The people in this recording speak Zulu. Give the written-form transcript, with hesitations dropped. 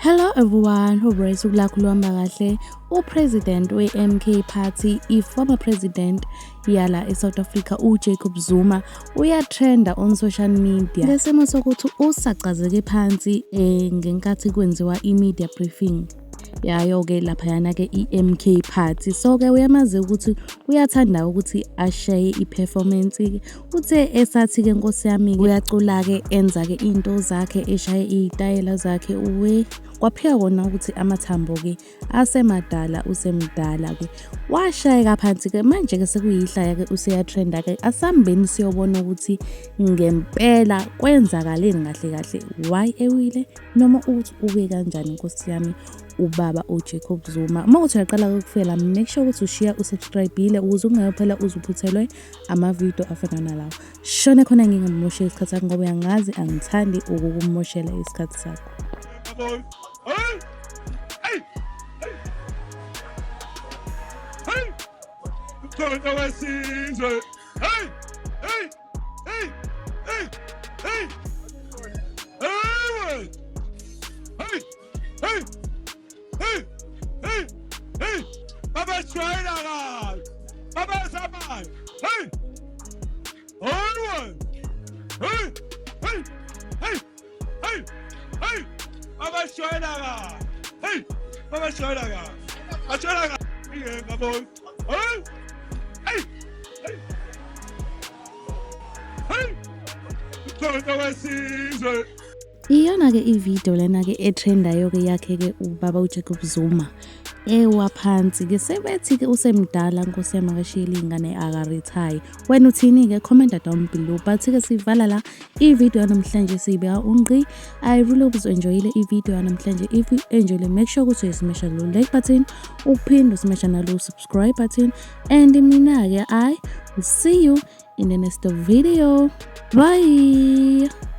Hello everyone, hope usuku lakho luhamba kahle. U-President we-MK Party, i-former president yala e-South Africa, uJacob Zuma, uyatrenda on social media ngesimo sokuthi usacazeke phansi ngenkathi kwenziwa i-media briefing yayo-ke laphayana-ke i-MK Party. So-ke uyamazi ukuthi uyathanda ukuthi ashaye i-performance. Uthe esathi-ke nkosi yami uyacula-ke enza-ke iy'nto zakhe eshaye iy'tayela zakhe uwe kwaphika kona ukuthi amathambo-ke asemadala usemdala-ke washayeka phansi-ke manje-ke sekuyihlaya-ke useyatrenda-ke asambeni siyobona ukuthi ngempela kwenzakaleni kahle kahle why ewile noma ukuthi uwe kanjani nkosi yami ubaba uJacob Zuma. Uma uthi uyaqala ukufika make sure ukuthi ushiya usubscribe-ile ukuze ungayophela uzuphuthelwe amavidiyo afana nalawo. Shone khona ngingamosheli isikhathi sakho ngoba uyangazi angithandi ukukumoshela isikhathi sakho. Hey! Mkhonto wesizwe! Hey! Hey! Hey! Hey! Hey! Hey! Hey! Hey! Hey! Hey! Hey! Babeshwayela kabi! Babesabayo! Hey! Onward! Hey! Hey! Hey! Hey! Hey! Babeshwayela kabi! Hey! Babeshwayela kabi! Bashwayela kabi! Ngiyabona. Hey! Hey! Hey! Hey! Mkhonto wesizwe! Iyona-ke ividiyo lena-ke etrendayo-ke yakhe-ke ubaba uJacob Zuma ewa phansi-ke sebethi-ke usemdala nkosi yami akashiyele iy'ngane akarithayi. Wena uthini-ke? Commenta down below. But-ke sivala la ividiyo yanamhlanje siyibeka ungqi. I really hope uzu-enjoyile ividiyo yanamhlanje. If you enjoyile, make sure ukuthi uyasimesha lo like button, uphinde usimesha nalo subscribe button. And mina-ke I will see you in the next video. Bye!